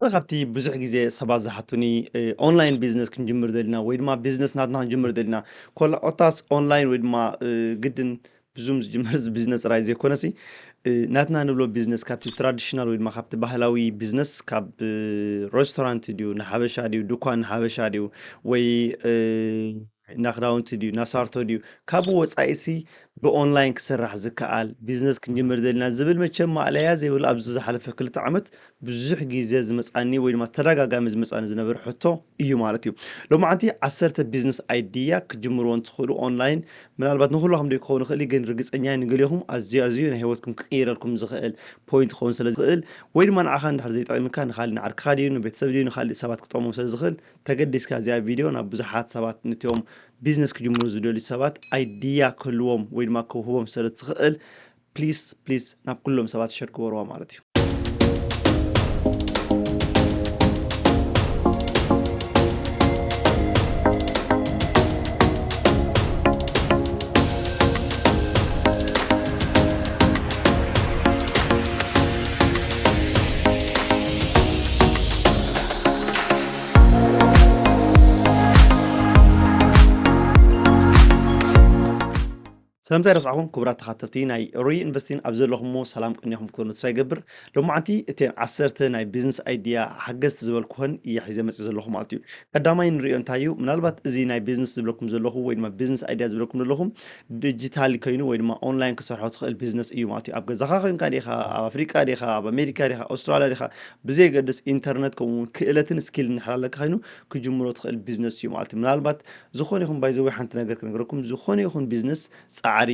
ካብቲ ብዙሕ ግዜ ሰባት ዝሓቱኒ፣ ኦንላይን ቢዝነስ ክንጅምር ደሊና ወይ ድማ ቢዝነስ ናትና ክንጅምር ደሊና፣ ኮላ ኦታስ ኦንላይን ወይ ድማ ግድን ብዙም ዝጅመር ቢዝነስ ጥራይ ዘይኮነሲ፣ ናትና ንብሎ ቢዝነስ ካብቲ ትራዲሽናል ወይ ድማ ካብቲ ባህላዊ ቢዝነስ፣ ካብ ሬስቶራንት ድዩ ንሓበሻ ድዩ፣ ድኳን ንሓበሻ ድዩ፣ ወይ ናክዳውንቲ ድዩ ናሳርቶ ድዩ፣ ካብኡ ወፃኢሲ ብኦንላይን ክስራሕ ዝከኣል ቢዝነስ ክንጅምር ደሊና ዝብል መቸም ማእለያ ዘይብሉ ኣብዚ ዝሓለፈ ክልተ ዓመት ብዙሕ ግዜ ዝመፃኒ ወይ ድማ ተደጋጋሚ ዝመፃኒ ዝነበረ ሕቶ እዩ ማለት እዩ። ሎማዓንቲ ዓሰርተ ቢዝነስ ኣይድያ ክጅምርዎ እንትኽእሉ ኦንላይን፣ ምናልባት ንኩላኹም ደይ ክኸውን ይኽእል እዩ፣ ግን ርግፀኛ ንገሊኹም ኣዝዩ ኣዝዩ ናይ ህይወትኩም ክቕይረልኩም ዝኽእል ፖይንት ክኸውን ስለ ዝኽእል፣ ወይ ድማ ንዓኻ እንድሕር ዘይጠቕምካ ንካሊእ ንዓርክኻ ድዩ ንቤተሰብ ድዩ ንካሊእ ሰባት ክጠቕሞም ስለ ዝኽእል፣ ተገዲስካ እዚኣ ቪድዮ ናብ ብዙሓት ሰባት ነቲኦም ቢዝነስ ክጅምሩ ዝደልዩ ሰባት ኣይድያ ክህልዎም ወይ ድማ ክህቦም ስለ ትኽእል፣ ፕሊስ ፕሊስ ናብ ኩሎም ሰባት ሸር ግበርዋ ማለት እዩ። ሰላምታ ይረስዓኹም ክቡራት ተኻተልቲ ናይ ሪኢንቨስቲን ኣብ ዘለኹሞ ሰላም ቅኒኹም ክትኮኑ ተስፋ ይገብር። ሎማዓንቲ እተን ዓሰርተ ናይ ቢዝነስ ኣይድያ ሓገዝቲ ዝበልኩኸን እየ ሒዘ መፅእ ዘለኹ ማለት እዩ። ቀዳማይ ንሪኦ እንታይ እዩ፣ ምናልባት እዚ ናይ ቢዝነስ ዝብለኩም ዘለኹ ወይ ድማ ቢዝነስ ኣይድያ ዝብለኩም ዘለኹም ዲጂታል ኮይኑ ወይ ድማ ኦንላይን ክሰርሖ ትኽእል ቢዝነስ እዩ ማለት እዩ። ኣብ ገዛኻ ኮይንካ ዲኻ፣ ኣብ ኣፍሪቃ ዲኻ፣ ኣብ ኣሜሪካ ዲኻ፣ ኣውስትራልያ ዲኻ፣ ብዘየገድስ ኢንተርነት ከምኡ እውን ክእለትን ስኪል እንድሕር ኣለካ ኮይኑ ክጅምሮ ትኽእል ቢዝነስ እዩ ማለት እዩ። ምናልባት ዝኾነ ይኹን ባይዘወይ ሓንቲ ነገር ክነግረኩም፣ ዝኾነ ይኹን ቢዝነስ ፃዕሪ፣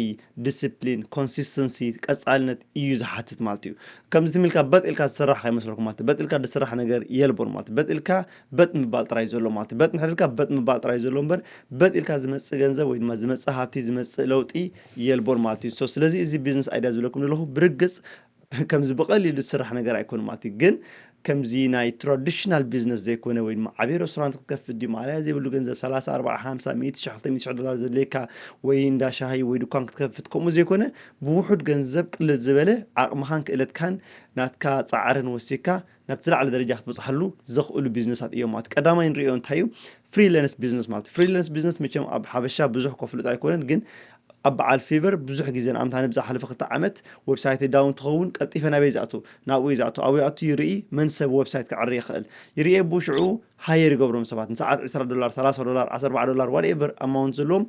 ዲስፕሊን፣ ኮንሲስተንሲ፣ ቀፃልነት እዩ ዝሓትት ማለት እዩ። ከምዚ ትም ኢልካ በጥ ኢልካ ዝስራሕ ከይመስለኩም ማለት እዩ። በጥ ኢልካ ዝስራሕ ነገር የልቦን ማለት እዩ። በጥ ኢልካ በጥ ምባል ጥራይ ዘሎ ማለት እዩ። በጥ እንድሕር ኢልካ በጥ ምባል ጥራይ ዘሎ እምበር በጥ ኢልካ ዝመፅእ ገንዘብ ወይ ድማ ዝመፅእ ሃብቲ ዝመፅእ ለውጢ የልቦን ማለት እዩ። So ስለዚ እዚ ቢዝነስ ኣይድያ ዝብለኩም ዘለኹ ብርግፅ ከምዚ ብቐሊሉ ዝስራሕ ነገር ኣይኮነ ማለት እዩ። ግን ከምዚ ናይ ትራዲሽናል ቢዝነስ ዘይኮነ ወይ ድማ ዓብዪ ሬስቶራንት ክትከፍት ድዩ ማለያ ዘይብሉ ገንዘብ ሰላሳ ኣርባዓ ሓምሳ ሚእቲ ሽሕ ክልተ ሚእቲ ሽሕ ዶላር ዘድልየካ ወይ እንዳ ሻሂ ወይ ድኳን ክትከፍት ከምኡ ዘይኮነ ብውሑድ ገንዘብ ቅልል ዝበለ ዓቕምኻን ክእለትካን ናትካ ፃዕርን ወሲካ ናብቲ ዝለዓለ ደረጃ ክትበፅሓሉ ዘኽእሉ ቢዝነሳት እዮም ማለት እዩ። ቀዳማይ ንሪኦ እንታይ እዩ? ፍሪላንስ ቢዝነስ ማለት እዩ። ፍሪላንስ ቢዝነስ መቸም ኣብ ሓበሻ ብዙሕ ከፍልጦ ኣይኮነን፣ ግን ኣብ በዓል ፊቨር ብዙሕ ግዜ ንኣብነት ኣነ ብዝሓለፈ ክልተ ዓመት ዌብሳይት ዳውን ትኸውን ቀልጢፈ ናበይ ዝኣቱ ናብኡ እዩ ዝኣቱ ኣብኡ ይኣቱ ይርኢ መን ሰብ ዌብሳይት ክዕሪ ይኽእል ይርኤ ብኡ ሽዑ ሃየር ይገብሮም ሰባት ንሰዓት ዕስራ ዶላር ሰላሳ ዶላር ዓሰርተ ኣርባዓ ዶላር ዋትኤቨር ኣማውንት ዘለዎም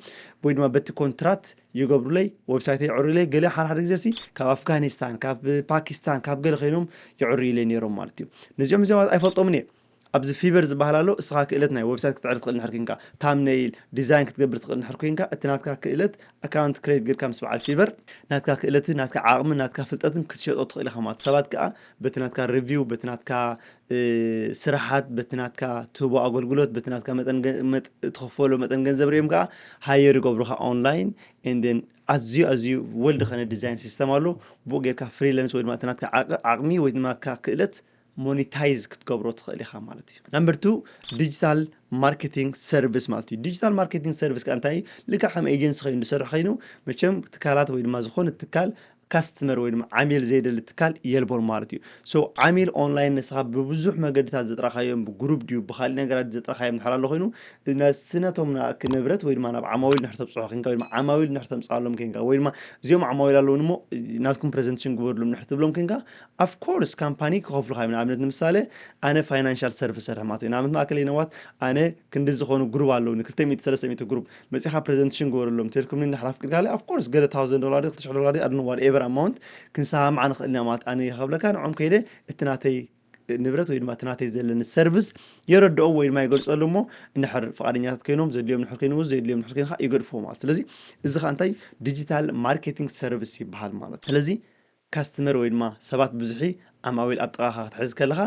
ወይ ድማ በቲ ኮንትራት ይገብሩለይ ዌብሳይት ይዕሩለይ ገለ ሓደ ሓደ ግዜ ሲ ካብ ኣፍጋኒስታን ካብ ፓኪስታን ካብ ገለ ኮይኖም ይዕሩለይ ነይሮም ማለት እዩ። ነዚኦም እዚኦም ኣይፈልጦምን እየ። ኣብዚ ፊቨር ዝበሃል ኣሎ። እስኻ ክእለት ናይ ዌብሳይት ክትዕሪ ትኽእል ንሕር ኮንካ፣ ታምነይል ዲዛይን ክትገብር ትኽእል ንሕር ኮንካ፣ እቲ ናትካ ክእለት ኣካውንት ክሬት ጌርካ ምስ በዓል ፊቨር ናትካ ክእለትን ናትካ ዓቕምን ናትካ ፍልጠትን ክትሸጦ ትኽእል ኢኻ ማለት። ሰባት ከኣ በቲ ናትካ ሪቪው፣ በቲ ናትካ ስራሓት፣ በቲ ናትካ ትህቦ ኣገልግሎት፣ በቲ ናትካ መጠን ትኸፈሎ መጠን ገንዘብ ሪኦም ከኣ ሃየር ይገብሩኻ ኦንላይን። And then ኣዝዩ ኣዝዩ ወልድ ኸነ ዲዛይን ሲስተም ኣሎ። ብኡ ጌርካ ፍሪላንስ ወይ ድማ እቲ ናትካ ዓቕሚ ወይ ድማ ናትካ ክእለት ሞኒታይዝ ክትገብሮ ትኽእል ኢኻ ማለት እዩ። ናምበር ቱ ዲጂታል ማርኬቲንግ ሰርቪስ ማለት እዩ። ዲጂታል ማርኬቲንግ ሰርቪስ ከ እንታይ እዩ? ልክዕ ከም ኤጀንሲ ኮይኑ ዝሰርሕ ኮይኑ መቸም ትካላት ወይ ድማ ዝኾነ ትካል ካስትመር ወይ ድማ ዓሚል ዘይደሊ ትካል የልቦን ማለት እዩ። So ዓሚል ኦንላይን ንስኻ ብብዙሕ መገድታት ዘጥራኻዮም ብግሩፕ ድዩ ብካሊእ ነገራት ዘጥራኻዮም ንሕር ኣሎ ኮይኑ ነስነቶም ንብረት ወይ ድማ ናብ ዓማዊል ንሕር ተብፅሖ ኮንካ ወይ ድማ ዓማዊል ንሕር ተምፅኣሎም ኮንካ ወይ ድማ እዚኦም ዓማዊል ኣለውን እሞ ናትኩም ፕሬዘንቴሽን ግበርሎም ንሕር ትብሎም ኮንካ ኣፍኮርስ ካምፓኒ ክኸፍሉኻ እዮም። ንኣብነት ንምሳሌ ኣነ ፋይናንሻል ሰርቪስ ሰርሕ ማለት እዩ። ንኣብነት ማእከል ይነዋት ኣነ ክንዲ ዝኾኑ ግሩብ ኣለውኒ ክልተ ሚእቲ ሰለስተ ሚእቲ ግሩብ መፂኻ ፕሬዘንቴሽን ግበረሎም ተልኩምኒ ንድሕር ኣፍቂድካ ኣፍኮርስ ገለ ታውዘንድ ዶላር ክልተ ሽሕ ዶላር ኣድን ዋትኤቨር ኣማውንት ክንሰማማዕ ንኽእል ኢና ማለት ኣነ ይኸብለካ ንዖም ከይደ እቲ ናተይ ንብረት ወይ ድማ እቲ ናተይ ዘለኒ ሰርቪስ የረድኦም ወይ ድማ ይገልፀሉ እሞ እንድሕር ፍቓደኛታት ኮይኖም ዘድልዮም ንሕር ኮይንዎ ዘድልዮም ንሕር ኮይንካ ይገድፍዎ ማለት። ስለዚ እዚ ከዓ እንታይ ዲጂታል ማርኬቲንግ ሰርቪስ ይበሃል ማለት። ስለዚ ካስተመር ወይ ድማ ሰባት ብዝሒ ዓማዊል ኣብ ጥቓኻ ክትሕዝ ከለኻ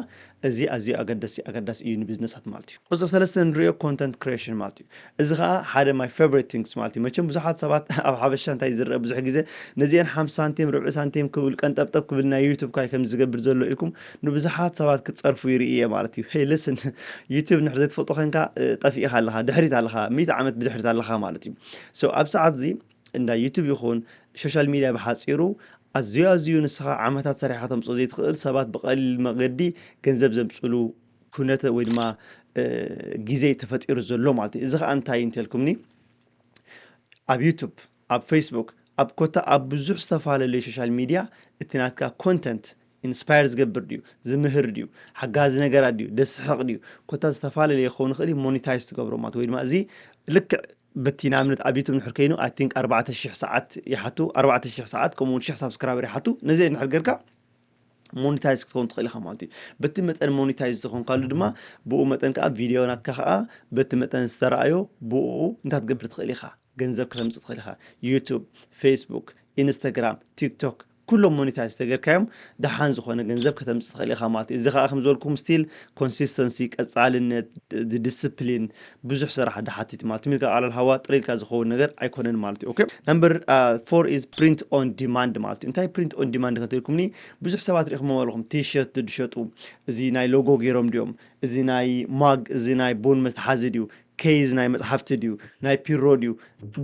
እዚ ኣዝዩ ኣገደሲ ኣገዳሲ እዩ ንቢዝነሳት ማለት እዩ። ቁፅሪ ሰለስተ ንሪኦ ኮንተንት ክሬሽን ማለት እዩ። እዚ ከዓ ሓደ my favorite things ማለት እዩ። መቸም ብዙሓት ሰባት ኣብ ሓበሻ እንታይ ዝረአ ብዙሕ ግዜ ነዚአን ሓምሳ ሳንቲም ርብዒ ሳንቲም ክብል ቀንጠብጠብ ክብል ናይ ዩቱብ ካይ ከም ዝገብር ዘሎ ኢልኩም ንብዙሓት ሰባት ክትፀርፉ ይርኢ እየ ማለት እዩ። Hey listen ዩቱብ ንድሕር ዘይትፈልጦ ኮንካ ጠፊእኻ ኣለኻ፣ ድሕሪት ኣለኻ፣ ሚእቲ ዓመት ብድሕሪት ኣለኻ ማለት እዩ። So ኣብ ሰዓት እዚ እንዳ ዩቱብ ይኹን ሶሻል ሚድያ ብሓፂሩ ኣዝዩ ኣዝዩ ንስኻ ዓመታት ሰሪሕካ ተምፅኦ ዘይትኽእል ሰባት ብቐሊል መገዲ ገንዘብ ዘምፅሉ ኩነተ ወይ ድማ ግዜ ተፈጢሩ ዘሎ ማለት እዩ። እዚ ከዓ እንታይ እንተልኩምኒ፣ ኣብ ዩቱብ፣ ኣብ ፌስቡክ፣ ኣብ ኮታ ኣብ ብዙሕ ዝተፈላለዩ ሶሻል ሚድያ እቲ ናትካ ኮንተንት ኢንስፓየር ዝገብር ድዩ፣ ዝምህር ድዩ፣ ሓጋዚ ነገራት ድዩ፣ ደስሕቕ ድዩ፣ ኮታ ዝተፈላለየ ክኸውን ይኽእል እዩ። ሞኒታይዝ ትገብሮ ማለት ወይ ድማ እዚ ልክዕ በቲ ንኣብነት ኣብ ዩቱብ ንሕር ከይኑ ኣይ ቲንክ ኣርባዕተ ሽሕ ሰዓት ይሓቱ፣ ኣርባዕተ ሽሕ ሰዓት ከምኡ እውን ሽሕ ሳብስክራይበር ይሓቱ። ነዚ እንድሕር ጌርካ ሞኒታይዝ ክትኸውን ትኽእል ኢኻ ማለት እዩ። በቲ መጠን ሞኒታይዝ ዝኾንካሉ ድማ ብኡ መጠን ከዓ ቪድዮ ናትካ ከዓ በቲ መጠን ዝተረኣዮ ብኡ እንታይ ክትገብር ትኽእል ኢኻ፣ ገንዘብ ከተምፅእ ትኽእል ኢኻ። ዩቱብ፣ ፌስቡክ፣ ኢንስታግራም፣ ቲክቶክ ኩሎም ሞኒታይዝ ተገርካዮም ደሓን ዝኾነ ገንዘብ ከተምፅእ ትኽእል ኢኻ ማለት እዩ። እዚ ከዓ ከም ዝበልኩም ስቲል ኮንሲስተንሲ፣ ቀፃልነት፣ ዲስፕሊን ብዙሕ ስራሕ ድሓትት ማለት እዩ። ኢልካ ቃላል ሃዋ ጥረ ኢልካ ዝኸውን ነገር ኣይኮነን ማለት እዩ። ኦኬ፣ ነምበር ፎር ኢዝ ፕሪንት ኦን ዲማንድ ማለት እዩ። እንታይ ፕሪንት ኦን ዲማንድ ከተልኩምኒ፣ ብዙሕ ሰባት ሪኢኹም ኣለኹም ቲሸርት ድሸጡ፣ እዚ ናይ ሎጎ ገይሮም ድዮም፣ እዚ ናይ ማግ፣ እዚ ናይ ቡን መትሓዚ ድዩ፣ ኬዝ ናይ መፅሓፍቲ ድዩ፣ ናይ ፒሮ ድዩ፣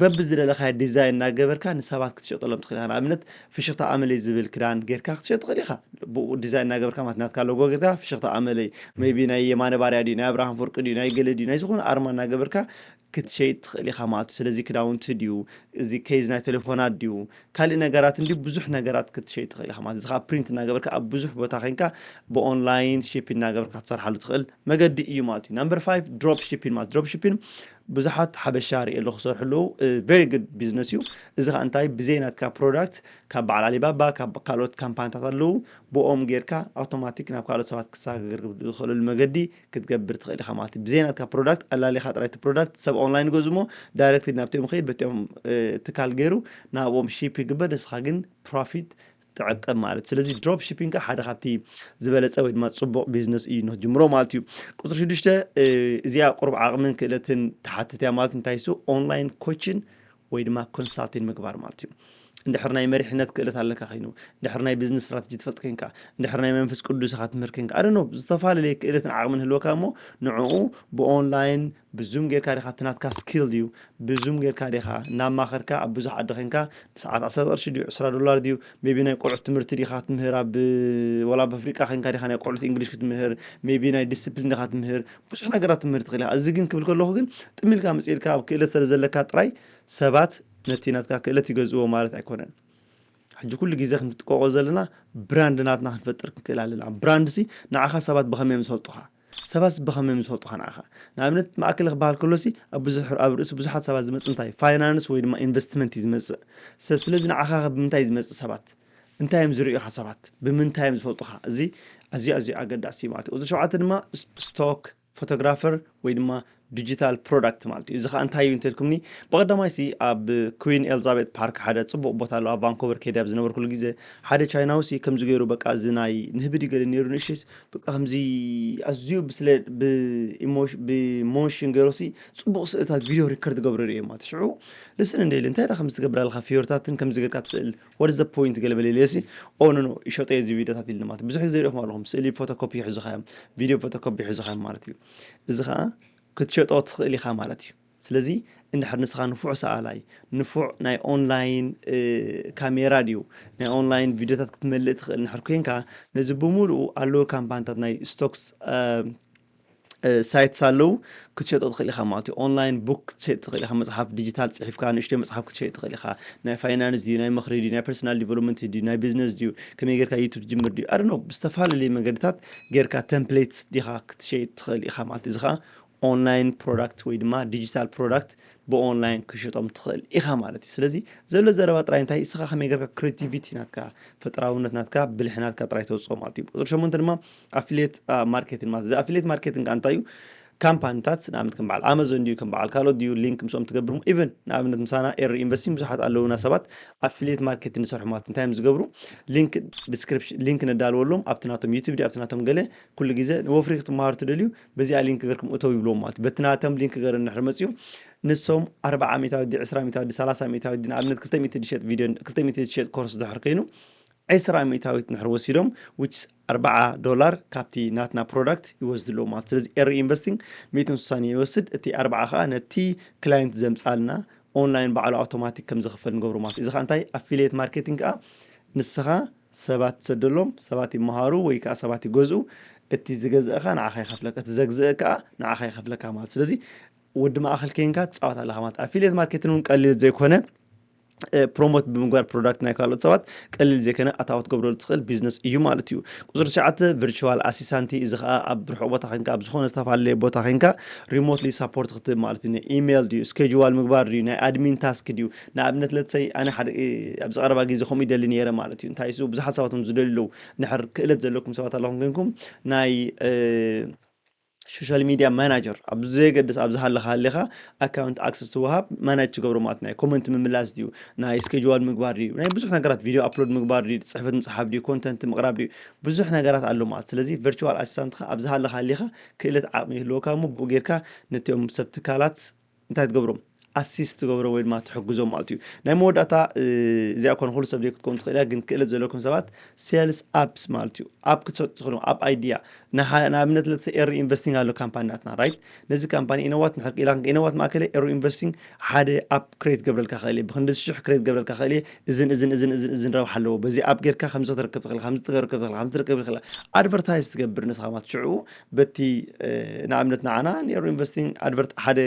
በብዝደለኻዮ ዲዛይን እናገበርካ ንሰባት ክትሸጠሎም ትኽእል ኢኻ። ንኣብነት ፍሽኽታ ኣመለይ ዝብል ክዳን ጌርካ ክትሸጥ ትኽእል ኢኻ። ብኡ ዲዛይን እናገበርካ ማለት ናትካ ሎጎ ጌርካ ፍሽኽታ ኣመለይ፣ ሜቢ ናይ የማነ ባርያ ድዩ፣ ናይ ኣብርሃም ፍርቂ ድዩ፣ ናይ ገለ ድዩ፣ ናይ ዝኾነ ኣርማ እናገበርካ ክትሸይጥ ትኽእል ኢኻ ማለት እዩ። ስለዚ ክዳውንቲ ድዩ፣ እዚ ኬዝ ናይ ቴሌፎናት ድዩ፣ ካልእ ነገራት እንዲ ብዙሕ ነገራት ክትሸይጥ ትኽእል ኢኻ ማለት እዩ። እዚ ከዓ ፕሪንት እናገበርካ ኣብ ብዙሕ ቦታ ኸይንካ ብኦንላይን ሺፒንግ እናገበርካ ክትሰርሓሉ ትኽእል መገዲ እዩ ማለት እዩ። ናምበር ፋይቭ ድሮፕ ሺፒንግ ማለት ድሮፕ ሺፒንግ ብዙሓት ሓበሻ ርእየ ኣለኹ ክሰርሑ ኣለዉ። ቨሪ ጉድ ቢዝነስ እዩ። እዚ ከዓ እንታይ ብዘይ ናትካ ፕሮዳክት ካብ በዓል ኣሊባባ ካብ ካልኦት ካምፓኒታት ኣለዉ ብኦም ጌርካ ኣውቶማቲክ ናብ ካልኦት ሰባት ክሰጋገር ዝኽእለሉ መገዲ ክትገብር ትኽእል ኢኻ ማለት እዩ። ብዘይ ናትካ ፕሮዳክት ኣላሊኻ ጥራይ እቲ ፕሮዳክት ሰብ ኦንላይን ገዝሞ ዳይሬክት ናብቲኦም ኸይድ በቲኦም ትካል ገይሩ ናብኦም ሺፕ ይግበር ንስኻ ግን ፕሮፊት ትዕቀብ ማለት እዩ። ስለዚ ድሮፕ ሺፒንግ ሓደ ካብቲ ዝበለፀ ወይ ድማ ፅቡቕ ቢዝነስ እዩ ንክትጅምሮ ማለት እዩ። ቁፅሪ ሽዱሽተ እዚኣ ቁሩብ ዓቕምን ክእለትን ትሓትት እያ ማለት እንታይ እሱ ኦንላይን ኮችን ወይ ድማ ኮንሳልቲን ምግባር ማለት እዩ። እንድሕር ናይ መሪሕነት ክእለት ኣለካ ኮይኑ እንድሕር ናይ ቢዝነስ ስትራተጂ ትፈልጥ ኮንካ እንድሕር ናይ መንፈስ ቅዱስ ኢኻ ትምህር ኮንካ ኣደ ነው ዝተፈላለየ ክእለትን ዓቕምን ህልወካ እሞ ንዕኡ ብኦንላይን ብዙም ጌርካ ዲኻ እቲ ናትካ ስኪል ድዩ ብዙም ጌርካ ዲኻ እናማኸርካ ኣብ ብዙሕ ዓዲ ኮንካ ንሰዓት ዓሰርተ ቅርሺ ድዩ ዕስራ ዶላር ድዩ ሜቢ ናይ ቆልዑት ትምህርቲ ዲኻ ትምህር ኣብ ወላ ኣብ ኣፍሪቃ ኮንካ ዲኻ ናይ ቆልዑት እንግሊሽ ክትምህር ሜቢ ናይ ዲስፕሊን ዲኻ ትምህር ብዙሕ ነገራት ትምህር ትኽእል ኢኻ እዚ ግን ክብል ከለኹ ግን ጥሚልካ መፅኢልካ ኣብ ክእለት ስለ ዘለካ ጥራይ ሰባት ነቲ ናትካ ክእለት ይገዝእዎ ማለት ኣይኮነን። ሕጂ ኩሉ ግዜ ክንጥቀቆ ዘለና ብራንድ ናትና ክንፈጥር ክንክእል ኣለና። ብራንድ ሲ ንዓኻ ሰባት ብኸመይ እዮም ዝፈልጡኻ? ሰባት ብኸመይ እዮም ዝፈልጡኻ ንዓኻ? ንኣብነት ማእከል ክበሃል ከሎ ሲ ኣብ ብዙሕ ኣብ ርእሲ ብዙሓት ሰባት ዝመጽእ እንታይ ፋይናንስ ወይ ድማ ኢንቨስትመንት እዩ ዝመጽእ። ሰ- ስለዚ ንዓኻ ከ ብምንታይ እዩ ዝመጽእ ሰባት? እንታይ እዮም ዝርእዩኻ ሰባት? ብምንታይ እዮም ዝፈልጡኻ? እዚ ኣዝዩ ኣዝዩ ኣገዳሲ እዩ ማለት እዩ። ቁፅሪ ሸውዓተ ድማ ስ- ስቶክ ፎቶግራፈር ወይ ድማ ዲጂታል ፕሮዳክት ማለት እዩ። እዚ ከዓ እንታይ እዩ እንተልኩምኒ ብቐዳማይ ሲ ኣብ ኩዊን ኤልዛቤት ፓርክ ሓደ ፅቡቕ ቦታ ኣሎ ኣብ ቫንኮቨር ከይደ ኣብ ዝነበርኩሉ ግዜ ሓደ ቻይናዊ ሲ ከምዚ ገይሩ በቃ እዚ ናይ ንህቢ ድዩ ገለ ነይሩ ንእሽሽ በቃ ከምዚ ኣዝዩ ብስለ ብኢሞሽ- ብሞሽን ገይሩ ሲ ፅቡቕ ስእልታት ቪድዮ ሪከርድ ገብሩ ርእየ ማለት ሽዑ ልስን እንደ ኢለ እንታይ ዳ ከምዚ ትገብር ኣለካ ፊዮርታትን ከምዚ ገርካ ትስእል ወደ ዘ ፖይንት ገለ በለ ኢለሲ ኦ ኖ ኖ ይሸጦ እዚ ቪድዮታት ኢልና ማለት ብዙሕ ግዜ ሪእኹም ኣለኹም ስእሊ ፎቶኮፒ ይሕዙኻዮም ቪድዮ ፎቶኮፒ ይሕዙኻዮም ማለት እዩ እዚ ከዓ ክትሸጦ ትኽእል ኢኻ ማለት እዩ ስለዚ እንድሕር ንስኻ ንፉዕ ሰኣላይ ንፉዕ ናይ ኦንላይን ካሜራ ድዩ ናይ ኦንላይን ቪድዮታት ክትመልእ ትኽእል እንድሕር ኮይንካ ነዚ ብምሉኡ ኣለዉ ካምፓንታት ናይ ስቶክስ ሳይትስ ኣለዉ ክትሸጦ ትኽእል ኢኻ ማለት እዩ ኦንላይን ቡክ ክትሸጥ ትኽእል ኢኻ መፅሓፍ ዲጂታል ፅሒፍካ ንእሽተይ መፅሓፍ ክትሸጥ ትኽእል ኢኻ ናይ ፋይናንስ ድዩ ናይ ምኽሪ ድዩ ናይ ፐርሰናል ዲቨሎፕመንት ድዩ ናይ ቢዝነስ ድዩ ከመይ ጌርካ ዩቱብ ትጅምር ድዩ ኣደኖ ብዝተፈላለዩ መገድታት ጌርካ ተምፕሌትስ ዲኻ ክትሸይጥ ትኽእል ኢኻ ማለት እዚ ከዓ ኦንላይን ፕሮዳክት ወይ ድማ ዲጂታል ፕሮዳክት ብኦንላይን ክሽጦም ትኽእል ኢኻ ማለት እዩ ስለዚ ዘሎ ዘረባ ጥራይ እንታይ እስኻ ከመይ ጌርካ ክሬቲቪቲ ናትካ ፈጠራውነት ናትካ ብልሒ ናትካ ጥራይ ተውፅኦ ማለት እዩ ቁፅሪ ሸሞንተ ድማ ኣፊልየት ማርኬቲንግ ማለት እዚ ኣፊልየት ማርኬቲንግ እንታይ እዩ ካምፓኒታት ንኣብነት ከም በዓል ኣማዞን ድዩ ከም በዓል ካልኦት ድዩ ሊንክ ምስኦም ትገብር ኢቨን ንኣብነት ምሳና ኤሪ ኢንቨስቲንግ ብዙሓት ኣለውና ሰባት ኣፊልየት ማርኬቲንግ ዝሰርሑ ማለት እንታይ እዮም ዝገብሩ ሊንክ ዲስክሪፕሽን ሊንክ ነዳልወሎም ኣብቲ ናቶም ዩቱብ ድዩ ኣብቲ ናቶም ገለ ኩሉ ግዜ ንወፍሪ ክትመሃሩ ትደልዩ በዚኣ ሊንክ ገርኩም እተው ይብልዎም ማለት በቲ ናቶም ሊንክ ገር እንድሕር መፅኡ ንሶም ኣርባዓ ሚእታዊት ዲ ዕስራ ሚእታዊት ዲ ሰላሳ ሚእታዊት ዲ ንኣብነት ክልተ ሚእቲ ዝሸጥ ቪድዮ ክልተ ሚእቲ ዝሸጥ ኮርስ ድሕር ኮይኑ ዕስራ ሚእታዊት ንሕር ወሲዶም which ኣርባዓ ዶላር ካብቲ ናትና ፕሮዳክት ይወስድልዎ ማለት ስለዚ ኤሪ ኢንቨስቲንግ ሚእትን ስሳን ይወስድ እቲ ኣርባዓ ከዓ ነቲ ክላይንት ዘምፃልና ኦንላይን ባዕሉ ኣውቶማቲክ ከም ዝኽፈል ንገብሮ ማለት እዚ ከዓ እንታይ ኣፊልየት ማርኬቲንግ ከዓ ንስኻ ሰባት ትሰደሎም፣ ሰባት ይመሃሩ ወይ ከዓ ሰባት ይገዝኡ። እቲ ዝገዝእኻ ንዓኻ ይኸፍለካ፣ እቲ ዘግዝእ ከዓ ንዓኻ ይኸፍለካ ማለት። ስለዚ ወዲ ማእኸል ኬንካ ትፃወት ኣለኻ ማለት። ኣፊልየት ማርኬቲንግ እውን ቀሊል ዘይኮነ፣ ፕሮሞት ብምግባር ፕሮዳክት ናይ ካልኦት ሰባት ቀሊል ዘይኮነ ኣታዊ ክትገብረሉ ትኽእል ቢዝነስ እዩ ማለት እዩ። ቁፅሪ ትሽዓተ ቨርቹዋል ኣሲስታንት፣ እዚ ከዓ ኣብ ርሑቕ ቦታ ኮይንካ ኣብ ዝኾነ ዝተፈላለየ ቦታ ኮይንካ ሪሞትሊ ሳፖርት ክትህብ ማለት እዩ። ኢሜይል ድዩ፣ ስኬጅዋል ምግባር ድዩ፣ ናይ ኣድሚን ታስክ ድዩ፣ ንኣብነት ለትሰይ ኣነ ሓደ ኣብዚ ቀረባ ግዜ ከምኡ ይደሊ ነይረ ማለት እዩ። እንታይ እሱ ብዙሓት ሰባት እውን ዝደልዩ ኣለዉ። ንሕር ክእለት ዘለኩም ሰባት ኣለኹም ኮይንኩም ናይ ሶሻል ሚድያ ማናጀር ኣብ ዘየገድስ ኣብ ዝሃለኻ ሃሊኻ ኣካውንት ኣክሰስ ትወሃብ፣ ማናጅ ትገብሮ ማለት ናይ ኮመንት ምምላስ ድዩ፣ ናይ ስኬጅዋል ምግባር ድዩ፣ ናይ ብዙሕ ነገራት ቪዲዮ ኣፕሎድ ምግባር ድዩ፣ ፅሕፈት ምፅሓፍ ድዩ፣ ኮንተንት ምቕራብ ድዩ፣ ብዙሕ ነገራት ኣሎ ማለት። ስለዚ ቨርቹዋል ኣሲስታንትኻ ኣብ ዝሃለኻ ሃሊኻ ክእለት ዓቕሚ ይህልወካ እሞ ብኡ ጌርካ ነቲኦም ሰብ ትካላት እንታይ ትገብሮም ኣሲስት ትገብሮ ወይ ድማ ትሕግዞም ማለት እዩ። ናይ መወዳእታ እዚኣ ኮነ ኩሉ ሰብ ዘይክትከውን ትኽእል እያ፣ ግን ክእለት ዘለኩም ሰባት ሴልስ ኣፕስ ማለት እዩ። ኣፕ ክትሰጡ ትኽእሉ ኣፕ ኣይዲያ ንኣብነት ለተ ኤሪ ኢንቨስቲንግ ኣሎ ካምፓኒ ናትና ራይት። ነዚ ካምፓኒ ኢነዋት ንሕር ኢላ ኢነዋት ማእከለ ኤሪ ኢንቨስቲንግ ሓደ ኣፕ ክሬት ገብረልካ ክእል እየ፣ ብክንዲ ሽሕ ክሬት ገብረልካ ክእል እየ። እዝን እዝን እዝን እዝን እዝን ረብሓ ኣለዎ። በዚ ኣፕ ጌርካ ከምዚ ክትረክብ ትኽእል፣ ከምዚ ክትረክብ ትኽእል፣ ከምዚ ክትረክብ ትኽእል። ኣድቨርታይዝ ትገብር ንስኻ ማለት ሽዑ በቲ ንኣብነት ንዓና ንኤሪ ኢንቨስቲንግ ኣድቨርት ሓደ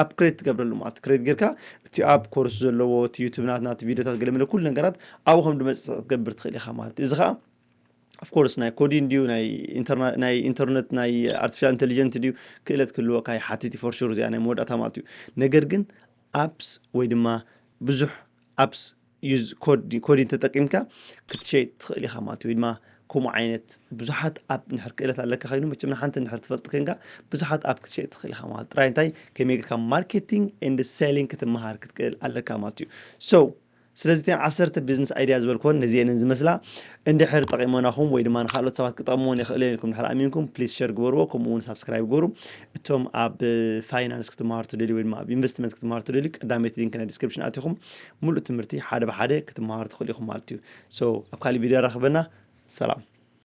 ኣፕ ክሬት ትገብረሉ ማለት ክሬት ጌርካ እቲ ኣፕ ኮርስ ዘለዎ እቲ ዩቱብ ናትና እቲ ቪዲዮታት ገለ መለ ኩሉ ነገራት ኣብኡ ከም ድመፅእ ክትገብር ትኽእል ኢኻ ማለት እዩ። እዚ ከዓ ኦፍኮርስ ናይ ኮዲን ድዩ ናይ ኢንተርና- ናይ ኢንተርኔት ናይ ኣርቲፊሻል ኢንቴሊጀንት ድዩ ክእለት ክህልወካ ይሓትት እዩ ፎር ሹር። እዚኣ ናይ መወዳእታ ማለት እዩ። ነገር ግን ኣፕስ ወይ ድማ ብዙሕ ኣፕስ ዩዝ ኮድ ኮዲን ተጠቂምካ ክትሸይጥ ትኽእል ኢኻ ማለት እዩ። ወይ ድማ ከምኡ ዓይነት ብዙሓት ኣፕ ንሕር ክእለት ኣለካ ኮይኑ መቸም ንሓንቲ ንሕር ትፈልጥ ኮይንካ ብዙሓት ኣፕ ክትሸይጥ ትኽእል ኢኻ ማለት ጥራይ እንታይ ከመይ ጌርካ ማርኬቲንግ ኤንድ ሴሊንግ ክትመሃር ክትክእል ኣለካ ማለት እዩ። So ስለዚ እተን ዓሰርተ ቢዝነስ ኣይዲያ ዝበልክወን ነዚአንን ዝመስላ እንድሕር ጠቂሞናኹም ወይ ድማ ንካልኦት ሰባት ክጠቅምዎን ይኽእልን ኢልኩም ድሕር ኣሚንኩም ፕሊዝ ሸር ግበርዎ፣ ከምኡ እውን ሳብስክራይብ ግበሩ። እቶም ኣብ ፋይናንስ ክትመሃሩ ትደልዩ ወይ ድማ ኣብ ኢንቨስትመንት ክትመሃሩ ትደልዩ ቀዳመይቲ ሊንክ ናይ ዲስክሪፕሽን ኣቲኹም ሙሉእ ትምህርቲ ሓደ ብሓደ ክትመሃሩ ትኽእሉ ኢኹም ማለት እዩ። So ኣብ ካሊእ ቪድዮ ራኽበና። ሰላም።